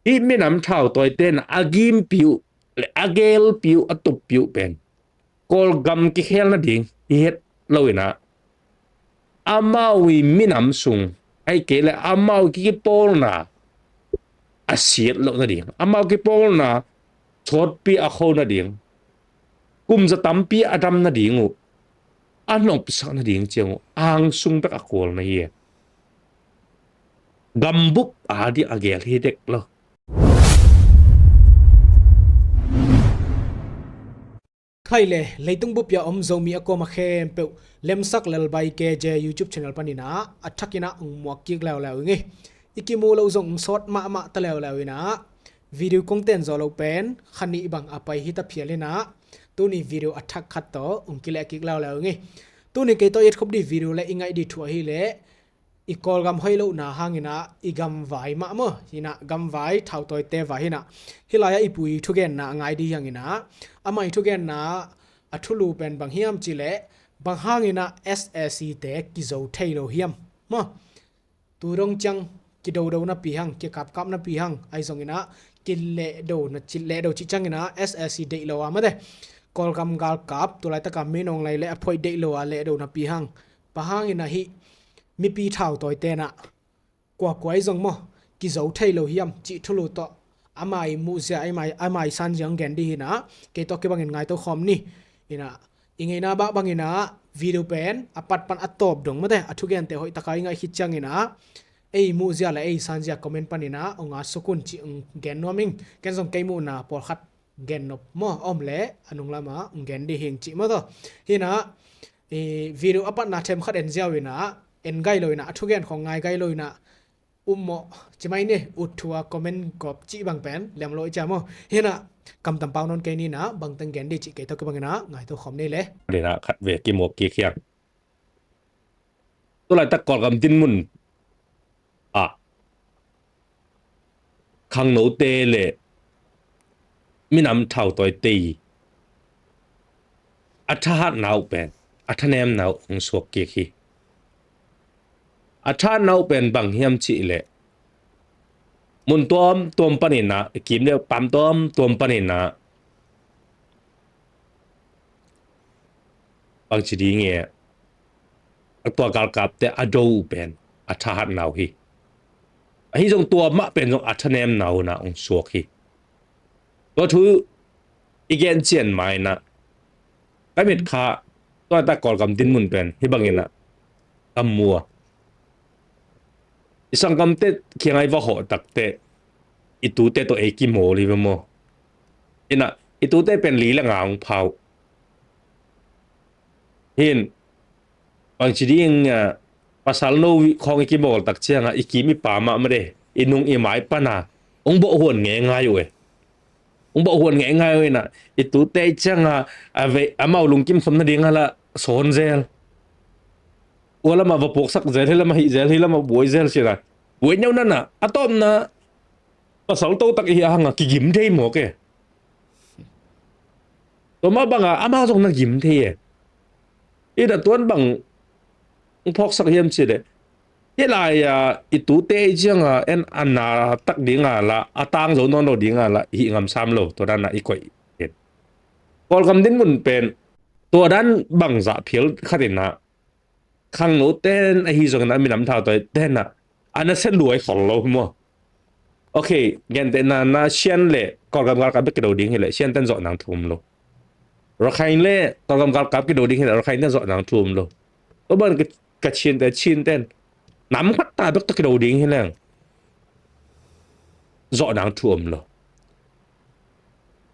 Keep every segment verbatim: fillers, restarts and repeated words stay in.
Hih minam thautawite in a gimpi uh le a gelpi uh, a tuppi uh pen Kawlgam kikhel nading hi het lo in ah, amau i minam sung, ahih kei leh amau kipawlna a siat loh nading, amau kipawlna sawtpi a kho nading, kum za tampi a dam nading uh, a nopsak nading ciang uh angsung bek a kawlna hi. Gambup a ding a gel hi dek lo. Khai le, leitung bup a om Zomi a kuama khempeuh, Lemsak Lalbai K J YouTube channel panin ah a thakin ah ong muak kik leuleu ing ei. I kimu loh zong ong sawt mahmah ta leuleu in ah, video kong ten zawh loh pen kha nih bang a pai hi ta phial in ah, tuni video a thak khat tawh ong kileh kik leuleu ing ei. Tuni kei tawh i et khop ding video le i ngaih ding thu ahih leh, i Kawlgam hoih lohna hangin ah i gamvai mah maw, hi in ah gamvai thautawite vai hi in ah, hih lai-ah i pu i thugenna a ngai ding hi hangin ah, amah i thugenna a thulu pen bang hiam cih leh, bang hangin ah S A C te kizo thei lo hiam maw? Tu dong ciang kidodo napi hang, kikapkap napi hang, ahi zongin ah kilehdo na, cilehdo cih ciangin ah S A C deih lo a mate, Kawlgam galkap tu laitak a Min Aung Hlaing le a phoih deih lo a lehdo napi hang, bang hangin ah hih mipi thautawite in ah kuakua i zong maw, kizo thei lo hiam cih thulu tawh, ama i muhzia, ama i, ama i sanzia ong gen ding hi in ah, kei tawh kibangin ngaito khawm ni. In ah, i ngeina bah bangin ah video pen a pat pan a tawp dong mate, a thugente hoih taka i ngaih khit ciangin ah, ei muhzia le ei sanzia comment panin ah ong ngat suk un cih ong gen nuam ing. Ken zong kei muhna pawlkhat gen nop maw, om le a nung lamah ong gen ding hi ing cih maw taw. Hi in ah, i video a patna them khat en ziau in ah, en gai lo in ah, a thugen khawng ngai gai lo in ah, ummawh ci mai ni, ut thu a comment gawp cih bang pen liam lo i cia maw. Hi in ah, kamtam pau nawn kei ni in ah, bangteng gen ding cih kei tawh kibangin ah ngaito khawm ni le. Ding ah khat ve kimuak kik hiang. Tu laitak Kawlgam dinmun ah khangnote le minam thautawite i a thahatna uh pen a thanemna uh hong suak kik hi. A thahatna uh pen bang hiam cih leh, mun tuamtuam panin ah, kim le paam tuamtuam panin ah, bangci ding e, a tua galkapte a do uh pen a thahatna uh hi. Ahi zong tua mah pen zong a thanemna uh in ah hong suak hi. Tua thu i gen ciang mai in ah, ka mit kha, tua tak Kawlgam dinmun pen hih bangin ah ka mu a. I sanggamte kiangah i va hawh takteh, i tute tawh ei kimawl hi ve maw. In ah, i tute pen li le nga hong pha uh. Hi in, bangci ding, ah, pasal no khawng i kimawl tak ciangah i kim i paam ah mate, i nung i mai pana hong bawh huan ngeingai uh e. Hong bawh huan ngeingai uh in ah, i tute i ciangah a vei, amau lungkim khawm nading ah lah sawn zel. Ua lamah va puaksak zel, hih lamah hih zel, hih lamah buai zel ci-in ah, buai neu nan ah, a tawpna pasal totak i hih hangah kigim thei mawk e. Tua mah bangah amau zong na gim thei e. I dah tuan bang hong phawksak hiam cih leh, hih lai-ah i tute i ciangah en a na tak ding ah lah, a tang zo nawn lo ding ah lah i hih ngam sam lo, tua dan ah i koih hi. Kawlgam dinmun pen tua dan bangzah phial khat in ah, khangnote in ahi zongin ah, minam thautawite in ah a nasia luai khol lo maw. Ok, gentehna in ah Shan le Kawlgam galkap bek kido ding hi leh Shan ten zawh nang thu om lo. Rakhine le Kawlgam galkap kido ding hi leh Rakhine ten zawh nang thu om lo. Tua bang Ka-, Kachin te, Chin ten nam khat ta bek tawh kido ding hi leng zawh nang thu om lo.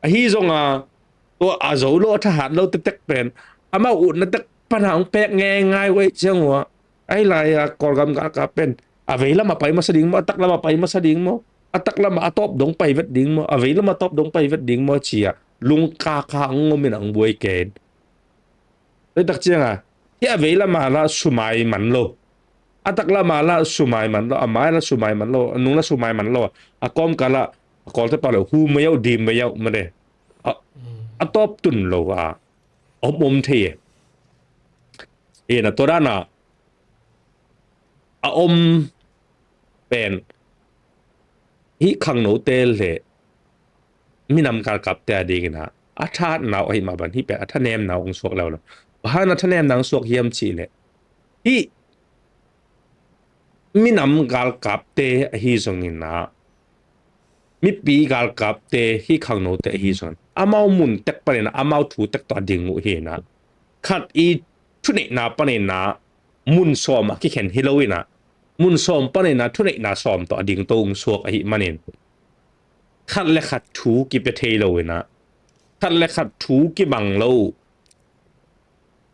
Ahi zongah tua a zo lo, a thahat lo tektek pen amau utna tek pana hong pek ngeingai uh ahih ciang uh ah, ahi lai-ah Kawlgam galkap pen a vei lamah pai masa ding maw, a tak lamah pai masa ding maw, a tak lamah a tawp dong pai vet ding maw, a vei lamah a tawp dong pai vet ding maw ci-ah lungkaka hong om in ah hong buai kei. Tua tak ciangah hih a vei lamah lah sumai man lo, a tak lamah lah sumai man lo, a mai lah sumai man lo, a nung lah sumai man lo, a kawmkal ah a kawlte pau le hu mai uh, dim mai uh mate. A, a tawp tun lo a om om thei e. Ina tua dan ah a om pen hih khangnote le minam galkapte a dingin ah a thahatna uh ahih mah bang hih pen a thanemna uh hong suak leuleu. Bang hang a thanemna hong suak hiam cih leh hih minam galkapte ahi zongin ah mipi galkapte hih khangnote ahi zongin amau mun tek panin ah amau thu tek tawh a ding uh hi in ah khat i thuneihna panin ah mun sawm a kikhen hi lo in ah mun sawm panin ah thuneihna sawm tawh a dingto hong suak ahih manin khat le khat thu kipia thei lo in ah khat le khat thu kibang lo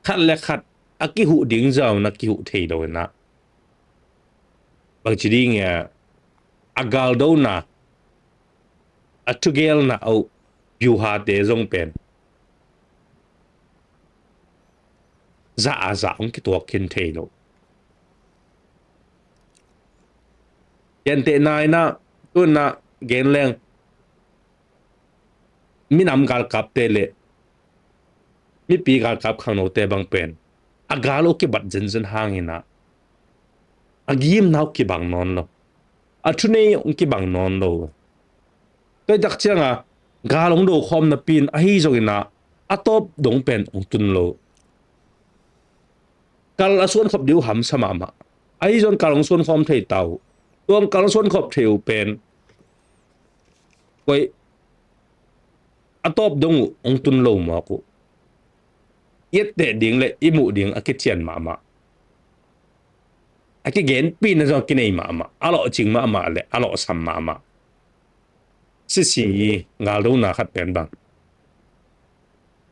khat le khat a kihuh ding zaw in ah kihuh thei lo in ah bangci ding a a galdona a thugelna uh byuhate zong pen zah a zah hong kituak khin thei lo. Gentehna in ah tun ah gen leng minam galkapte le mipi galkap khangnote bang pen a gal uh kibat zenzen hangin ah a gimna uh kibang nawn lo. A thunei uh kibang nawn lo. Tua i tak ciang a gal hong do khawm napi in ahi zongin ah a tawp dong pen hong tun lo. Kal a suan khop ding uh hamsa mahmah. Ahi zong kal hong suan khawm thei ta uh. Tua kal hong suan khop thei uh pen koi a tawp dong uh hong tun lo mawk uh. I etteh ding le i muh ding a kician mahmah. A kigenpihna zong a kinei mahmah. A lawhcing mahmah le a lawhsam mahmah. Sisi galdona khat pen bang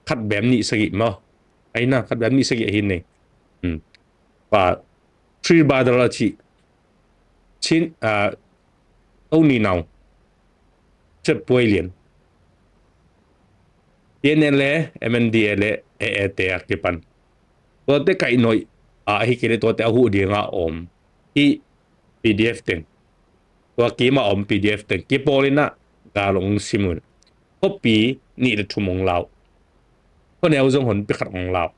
khat bem nih sagih maw? Aina khat bem nih sagih ahi nei. Hmm. Pa Three Brother a cih Chin ah Tony Nau Chet Puai Lian T N L A, M N D A le A A te a kipan tuate kaih noih a ahi kei le tuate a huh dinga om hih P D F teng tua kima om P D F teng kipawl in ah gal hong sim un khuapi nih le thum hong lau. Khuaneu zong honpi khat hong lau.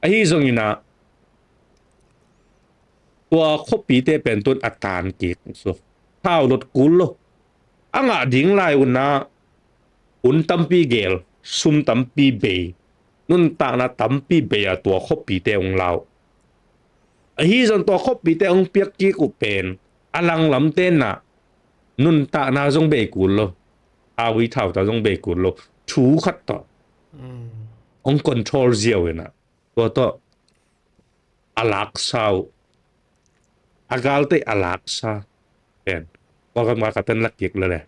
Ahi zongin ah tua khuapite pen tun a tan kik so thau lot kul lo. A ngah ding lai un ah hun tampi gel, sum tampi bei, nuntakna tampi bei a tua khuapite hong lau. Ahi zong tua khuapite hong piak kik uh pen a langlamte in ah nuntakna zong bei kul lo, a ui thauta zong bei kul lo, thu khat tawh hong control ziau in ah tua tawh a laksa uh a galte a laksa pen Kawlgam galkapten lak kik lele.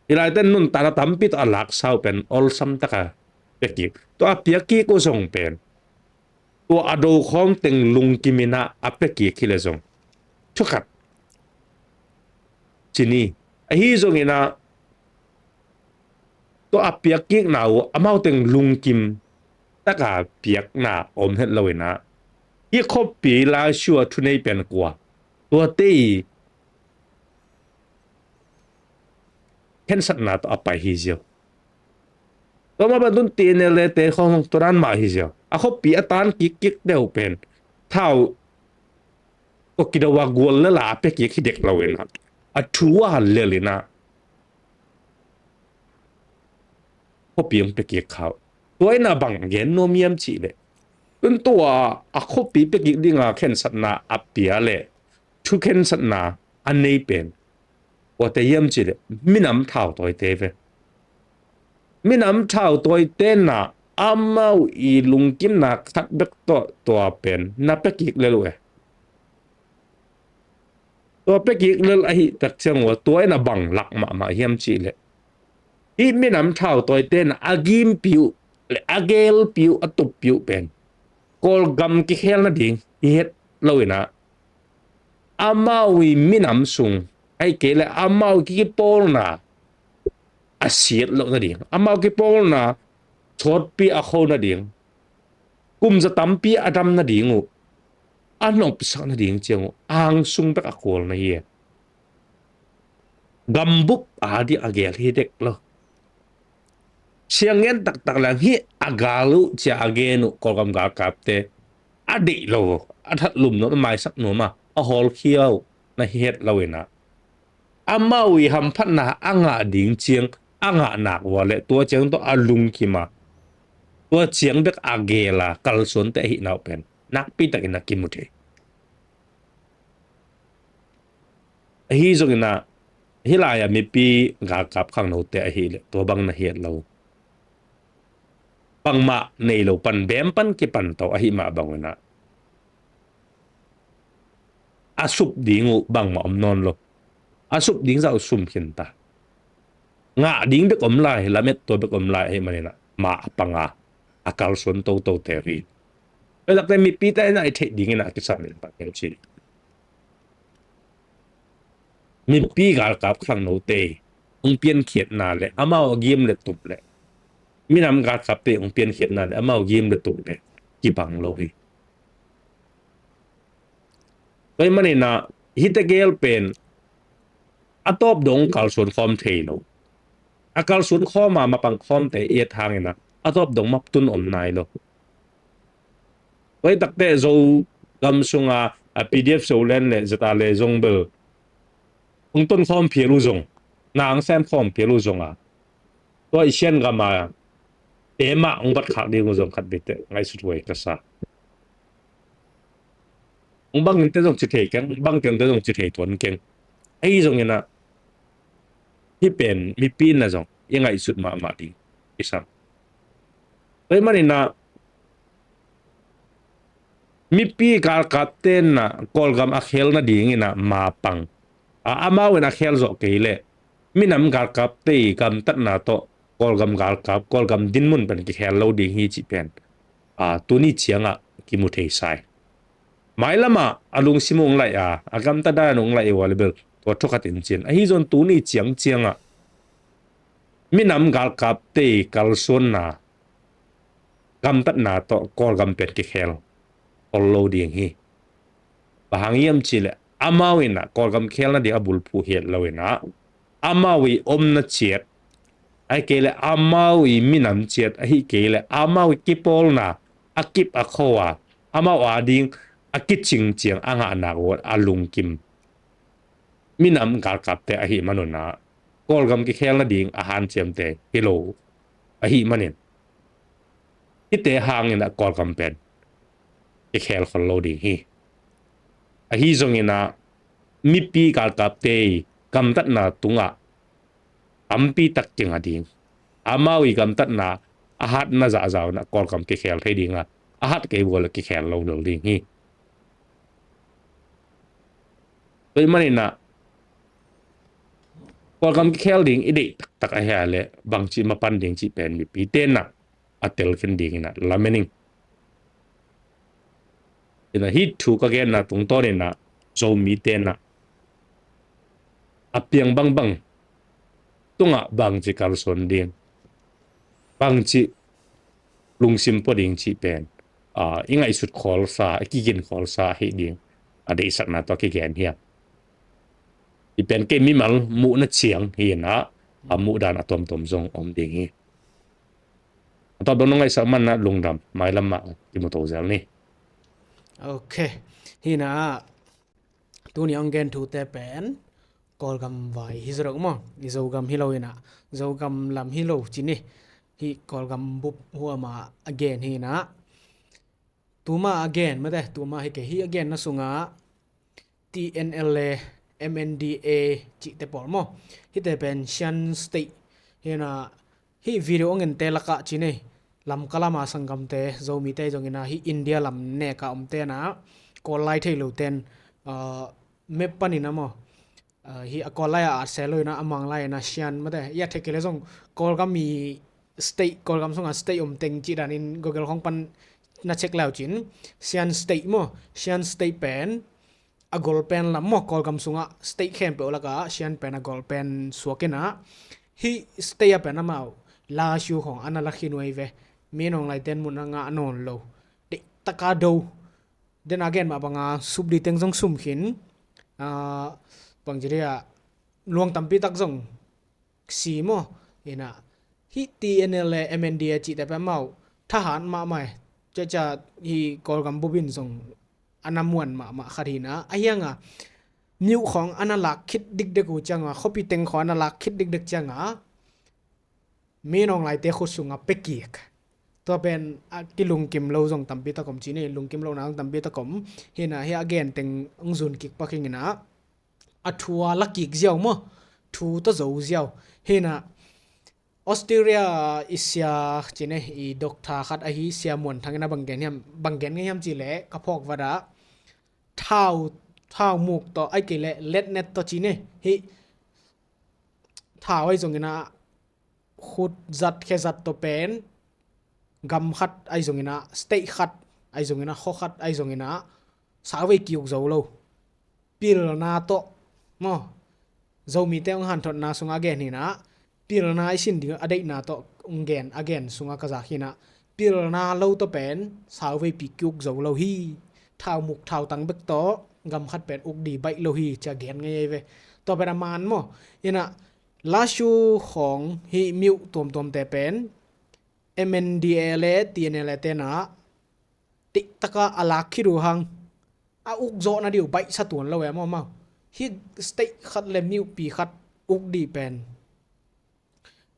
Hi laiten nuntakna tampi tawh a laksa uh pen awlsam taka pia kik. Tua a pia kik uh zong pen tua a do khawm teng lungkim in ah a pia kik hi le zong thukhat ci ni. Ahi zongin ah tua a piak kikna uh amau teng lungkim taka piakna om het lo in ah hih khuapi lai sua thunei pen kua tuate i khensatna tawh a pai hi ziau. Tua mah bang tun T N L A te khawng tua dan mah hi ziau. A khuapi a tan kik kik deuh pen thau kua kido a gual le la a pia kik hi dek lo in ah a thu a lel in ah khuapi hong pia kik khau. Tua in ah bang gen nuam hiam cih leh tun tua a khuapi pia kik dinga khensatna a pia le thu khensatna a nei pen kuate hiam cih leh minam thautawite ve. Minam thautawite in ah amau i lungkimna khat bek tawh tua pen na pia kik lel uh e. Tua pia kik lel ahih tak ciang ua tua in a bang lak mahmah hiam cih leh hih minam thautawite in a gimpi uh le a gelpi uh a tuppi uh pen Kawlgam kikhel nading hi het lo in ah amau i minam sung ahih kei leh amau kipawlna a siat loh nading, amau kipawlna sawtpi a kho nading, kum za tampi a dam nading uh a nopsak nading ciang uh angsung bek a kual na hi. Gambup a ding a gel hi dek lo. Sianggen taktak leng hih a gal uh cia a gen uh Kawlgam galkapte a deih lo, a that lum nuam, a maisak nuam a, a hawlkhia uh na hi het lo in ah amau i hamphatna a ngah ding ciang a ngah nak uh a le tua ciang tawh a lungkim a, tua ciang bek a gel a kalsuante ahih nau pen nakpi takin a kimu thei. Ahi zongin ah hih lai-ah mipi galkap khangnote ahih leh tua bang na hiat lo. Bangmah nei lo pan, bem pan kipan to ahih mah bangin ah a sup ding uh bangmah om nawn lo. A sup ding zah uh sum khin ta. Ngah ding bek om lai, lamet tua bek om lai ahih manin ah ma a panga a kalsuan totote uh hi. Tua takte mipite in ah i theih dingin ah a kisam in pan hi ci. Mipi galkap khangnote hong piankhiatna le amau a gim le tup le minam galkapte hong piankhiatna le amau a gim le tup le kibang lo hi. Tua ahih manin ah hihte gel pen a tawp dong kalsuan khawm thei lo. A kalsuan khawm a mapang khawmte i et hangin ah a tawp dong maptun om nai lo. Tua hi takte Zogam sunga a P D F Zoland le ZRA le zong bel hong ton khawm phial uh zong, na hong sem khawm phial uh zong a, tua i Shan gam a te mah hong bat khak ding uh zong khat bite ngaihsut huai ka sa. Hong bangin te zong ci thei keng, bang keng te zong ci thei tuan keng. Ahi zongin ah hih pen mipi in ah zong i ngaihsut mahmah ding i sam. Tua ahih manin ah mipi galkapte in ah Kawlgam a khel nadingin ah mapang a, amau in a khel zawh kei leh minam galkapte i gamtatna tawh Kawlgam galkap, Kawlgam dinmun pen kikhel lo ding hi cih pen a, tuni ciangah kimu thei sa hi. Mailamah a lungsim uh hong laih a, a gamtat dan uh hong laih uh a le bel tua thukhat in cin. Ahi zong tuni ciang ciangah minam galkapte i kalsuanna, gamtatna tawh Kawlgam pen kikhel khol lo ding hi. Bang hang hiam cih leh amau in ah Kawlgam kikhel nading a bulphuh hiat lo in ah amau i omna ciat, ahih kei leh amau i minam ciat, ahih kei leh amau i kipawlna a kip a kho a, amau ading a kicing ciang a ngah nak uh a lungkim minam galkapte ahih manun ah Kawlgam kikhel nading a hanciamte hi lo ahih manin hihte hangin ah Kawlgam pen kikhel khol lo ding hi. Ahi zongin ah mipi galkapte i gamtatna tungah tampi tak kinga ding, amau i gamtatna a hatna zahzah un ah Kawlgam kikhel thei ding a, a hat kei uh a le kikhel lo lel ding hi. Tua ahih manin ah Kawlgam kikhel ding i deih taktak ahih a le bangci mapan ding cih pen mipite in ah a telkhin dingin ah lamen ing. Ina hih thu ka genna tungtawnin ah Zomite in ah a piang bangbang tungah bangci kalsuan ding, bangci lungsim pua ding cih pen a, i ngaihsut khawlsa, i kigin khawlsa ahih ding a deihsakna tawh kigen hiam? Hih pen kei mimal muhna ciang hi in ah a muhdan a tuamtuam zong om ding hi. A tawp dong na ngaihsak man ah lungdam, mailam mah kimu to zel ni. Ok. Hi in ah tuni hong gen thute pen Kawlgam vai hi zaw deuh maw? I Zogam hi lo in ah Zogam lam hi lo ci ni. Hih Kawlgam bup huam a a gen hi in ah tuma a gen mate, tuma hi kei hi a genna sungah T N L A, M N D A cihte pawl maw? Hihte pen Shan State hi in ah hih video hong ente lakah ci ni. Lamka lama sanggamte, Zomite zongin ah hih India lam neka omte in ah Kawl lai thei lote in, ah, map panin ah maw? Ah, hih a Kawl lai a at se lo in ah a Mang lai in ah Shan mate. I a thei kei leh zong Kawlgam i state, Kawlgam sungah state om teng cih danin Google khawng pan na check le uh cin Shan State maw? Shan State pen a gol pen lam maw, Kawlgam sungah state khempeuh lakah Shan pen a gol pen suak in ah hih state ah pen amau lashu khawng a na la khin uh hi ve. Mi nong laite in mun a ngah nawn lo, deih taka do. Den a gen mah banga sup ding teng zong sum khin, ah, bangci dih ah luang tampi tak zong si maw? In ah hih T N L A, M N D A cihte pen amau thahat mahmah hi. Ciacia hih Kawlgam bup in zong a na muan mahmah khat hi in ah, a hiang a Myo khawng a na lak khit dikdek uh cianga, khuapi teng khawng a na lak khit dikdek cianga, Min Aung Hlaing te khut sunga pia kik. Tua pen a kilungkim lo zong tampi tak om ci ni, lungkim lo na zong tampi tak om. Hina hi a gen teng ong zun kik pak hi ina, a thu a la kik ziau maw, thu ta zo ziau. Hina Australia i sia ci ni, i doctor khat ahi Sia Muan Thang ina bang gen hiam, bang gen ngei hiam ci leh ka phawk vada thau, thau muk tawh ai kei leh letnet tawh ci ni. Hi thau ai zong ina khut zat khe zat tawh pen gam khat ai zong ina, state khat ai zong ina, khaw khat ai zong ina, sauvei kiuk zo lo. Pilna tawh maw, Zomite ong hanthotna sunga gen hina, pilna i sin ding a deihna tawh ong gen, a gen sunga ka zak hina, pilna lo tawh pen sauveipi kiuk zo lo hi. Thau muk thau tang bek tawh gam khat pen uk di baih lo hi cia gen ngei ei ve. Tua pen a man maw. Ina Lashu khawng hi myo tuamtuamte pen M N D A le T N L A tena tiktaka a lak khit uh hang a uk zawhna diu baihsa tuan lo e maw maw. Hi state khat le myopi khat uk di pen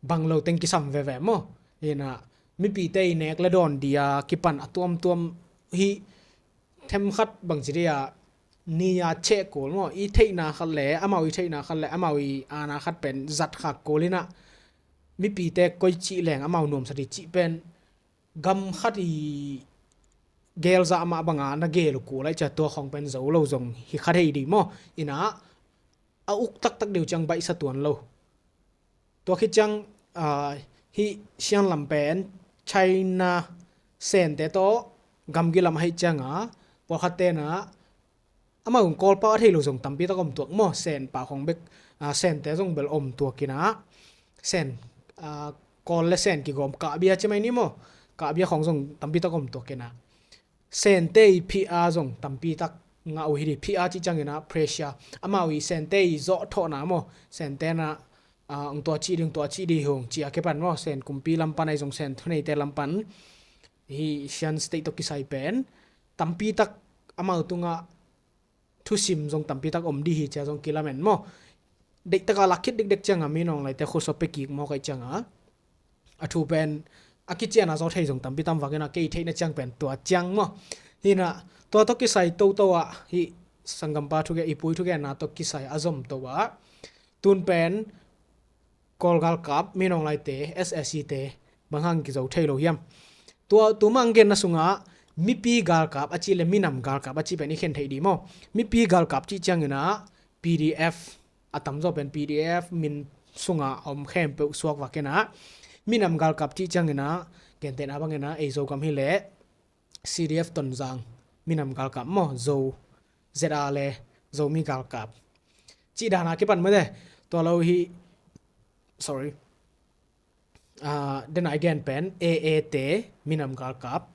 bang lo teng kisam veve maw. Ina mipite i nek le dawn dia kipan a tuamtuam hi themkhat bangci dia ni a cheh kul maw, i theihna khat le amau i theihna khat le amau i aana khat pen zat khak kul ina mipite koi cih leng amau nuamsa di cih pen gam khat i gelzah mah banga na gel uh kul ai cia tua khawng pen zo lo zong hi kha thei di maw. Ina a uk taktak deuh ciang baihsa tuan lo. Tua khit ciang, ah, hih Shan lam pen China Sente tawh gamgi lam ahi cianga pawlkhat tena amau Kawlpau a thei lo zong tampi tak om tuak maw. Sen pau khawng bek, ah, Sente zong bel om tuak ina Sen, ah, Kawl le Sen kigawm kahbia ci mai ni maw. Kahbia khawng zong tampi tak om tuak ina Sente i phih a zong tampi tak ngah uh hi di. Phih a cih ciangina pressure, amau i Sente i zawh thawhna maw, Sente na, ah, ong tua cih ding, tua cih di hong ci a kipan maw, Sen kumpi lam pan ai zong Sen thuneite lam pan hi Shan State tawh kisai pen tampi tak amau tungah thusim zong tampi tak om di hi cia zong kilamen maw. Deihtaka lak khit dikdek cianga Min Aung Hlaing te khut sua pia kik mawk ai cianga a thu pen a kiciana zaw thei zong tampi tam vakina kei theihna ciang pen tua ciang maw. Hina tua tawh kisai toto ah hi sanggampa thugen, i pui thugenna tawh kisai a zom to ah tun pen Kawl galkap, Min Aung Hlaing te, S A C te bang hang kizo thei lo hiam? Tua tuma ang genna sungah mipi galkap a cih le minam galkap a cih pen i khen theih di maw? Mipi galkap cih ciangina P D F a tamzaw pen P D F min sungah a om khempeuh suak vakina minam galkap cih ciangina gentehna bangina ei Zogam hi leh C D F Tonzang minam galkap maw, Zo Z A le Zomi galkap cih dana kipan mate. Tua lo hi, sorry, ah, dena i gen pen A A te minam galkap,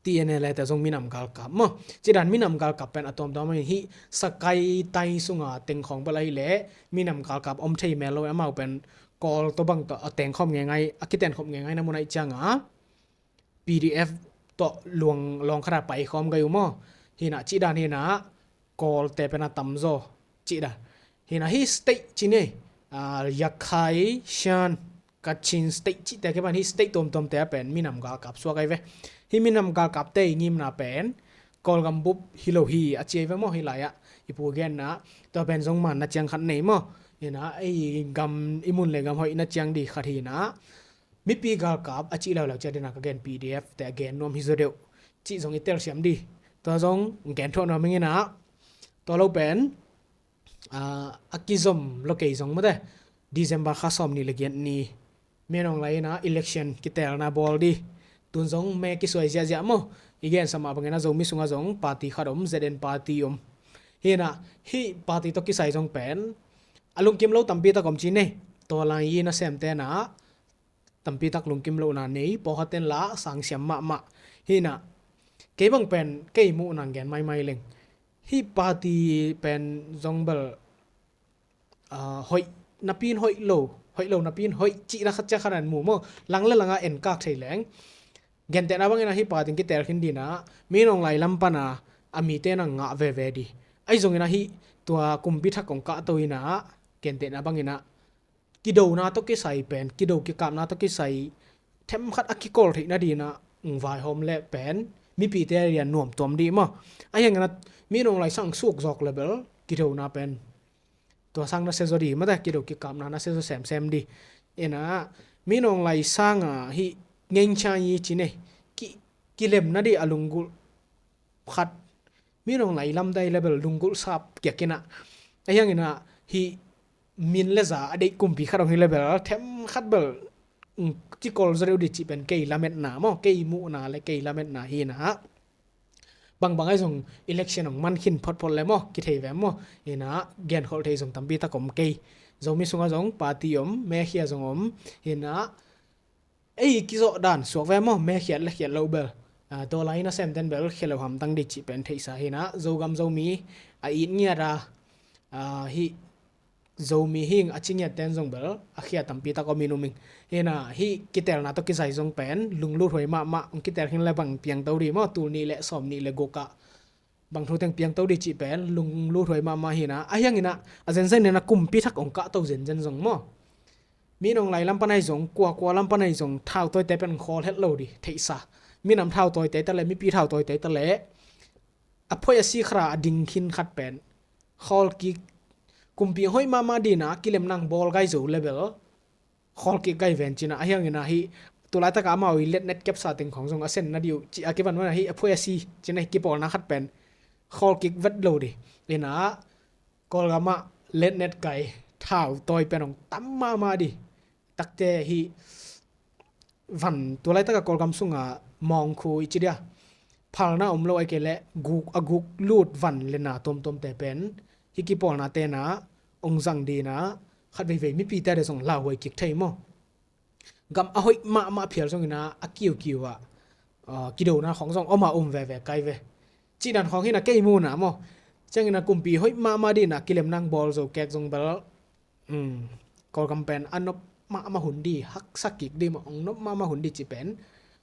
T N L A te zong minam galkap maw. Cih dan minam galkap pen a tuamtuam hi. Sakai tai sunga tengkhawng bel ahi leh minam galkap om thei mel lo, amau pen Kawl tawh bang tawh a tengkhawm ngeingai, a kitenkhawm ngeingai na mun ahi cianga P D F tawh luang lawng khata paikhawm gai uh maw. Hina cih dan hina Kawlte pen a tamzaw cih dan. Hina hi state cih ni, ah, Rakhine, Shan, Kachin state cihte kipan hi state tuamtuamte a pen minam galkap suak ai ve. Hi minam galkapte i ngimna pen Kawlgam bup hi lo hi a ci ai ve maw. Hi lai-ah i pu genna tua pen zong manna ciang khat nei maw. Hina ei gam i mun le gam hoihna ciang di khat hina mipi galkap a cih leuleu cia dena ka gen P D F te a gen nuam hi zaw deuh cih zong i telsiam di. Tua zong gen thuah nuam ingina tua lo pen, ah, a kizom lo kei zong mate December kha sawm nih le giat ni Min Aung Hlaing ina election kitelna bawl di. Tun zong me kisuai ziahziah maw. I gensa mah bangina Zomi sunga zong party khat om, Z N party om. Hina hi party tawh kisai zong pen a lungkim lo tampi tak om ci nei. Tua lai i nasemte na tampi tak lungkim lohna nei, pawlkhat ten la sangsiam mahmah. Hina kei bang pen kei muh nang gen maimai leng hi party pen zong bel, ah, hoih napi in hoih lo, hoih lo napi in hoih cihna khat ciah khat an mu maw. Lang le langa enkak thei leng gentehna bangina hi party in kitel khin dina Min Aung Hlaing lam pana a mite na ngah veve di. Ahi zongina hi tua kumpi thak hong kahto in ah, gentehna bangin ah, kidona tawh kisai pen, kido kikapna tawh kisai themkhat a kikawl theih nading in ah, vaihawm leh pen mipite a di'n nuam tuam ding maw. Ahih hangin ah, mi nong laisang suk zawk leh bel kidona pen tua sang nasia zaw ding maw, kido kikapna nasia zaw semsem ding. In ah, mi nong laisang a hih ngengchai ci-in e, ki, kilem nading a lunggulh khat, mi nong lai lam dai leh bel lunggulh sap kiak in ah. Ahih hangin ah, hih min leh za a deih kumpi khat hong hi leh bel themkhat bel, mm, kikawl zaw deuh ding cih pen kei lametna maw, kei muhna leh kei lametna hi in ah. Bangbang ahi zong election hong man khin photphot leh maw, kithei ve maw. In ah, genkholh thei zong tampi tak om kei. Zomi sungah zong party om, mekhia zong om. In ah, ei kizawh dan suak ve maw, mekhiat leh khiat loh bel. Ah, tua lai nasemten bel khelo hamtang ding cih pen theihsa hi in ah, Zogam Zomi a it ngiat a, ah, hih Zomi hi ing a ci ngiatten zong bel a khia tampi tak om in um ing. Hi in ah, hih kitelna tawh kisai zong pen lunglut huai mahmah, hong kitel khin leh bang piangto ding maw, tul nih leh sawmnih leh guk ah bang thu teng piangto ding cih pen lunglut huai mahmah hi in ah. Ahih hangin ah, a zenzen in ah kumpi thak hong kahto zenzen zong maw, mi nong lai lam pan ahi zong, kuakua lam pan ahi zong, thautawite pen khawl het lo ding theihsa. Minam thautawite ta leh, mipi thautawite ta leh, a phoih a si khat a ding khin khat pen khawl kik, kumpi hoih mahmah ding in ah kilemna hong bawl gai zo leh bel khawl kik gai ven ci in ah. Ahih hangin ah, hih tulaitak a amau i letnet kepsa teng khawng zong a sen nading uh cih a kipan un ah, hih a phoih a si ci in ah, hih kipawlna khat pen khawl kik vet lo ding. In ah, Kawlgam ah letnet kai, thautawi pen hong tam mahmah ding. Takte hih van, tulaitak a Kawlgam sungah mawngkhu i ci ding a, phalna om lo ahih kei leh guk, a guk lut van leh na tuamtuamte pen hih kipawlnate in ah hong zang ding in ah, khat veivei mipite a di'n zong lauhuai kik thei maw. Gam a hoih mahmah phial zongin ah, a kiukiu ah, ah, kidona khawng zong om a, um veve kai ve cih dan khawng hi in ah, kei muhna maw. Ciangin ah, kumpi hoih mahmah ding in ah kilemna hong bawl zo kek zong bel, um, Kawlgam pen a nop mahmah hun ding, haksa kik ding maw, hong nop mahmah hun ding cih pen,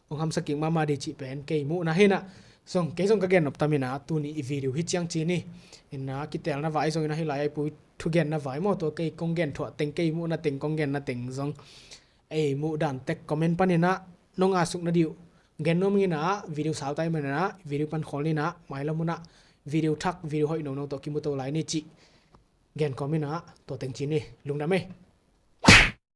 hong hamsa kik mahmah ding cih pen kei muhna hi in ah. Zong, kei zong ka gen nop tam in ah, tuni i video hih ciang ci ni. In ah, kitelna vai zongin ah, hih lai-a i pui thugenna vai maw, tua kei kong gen thuah teng, kei muhna teng, kong genna teng zong, ei muh dan tek comment panin ah nong a suk nading uh gen nuam ing in ah, video sau tai manin ah, video pan khawl ni in ah, mailam hun ah video thak, video hoih nono tawh kimuto lai ni cih gen kawm in ah, tua teng ci ni. Lungdam ei.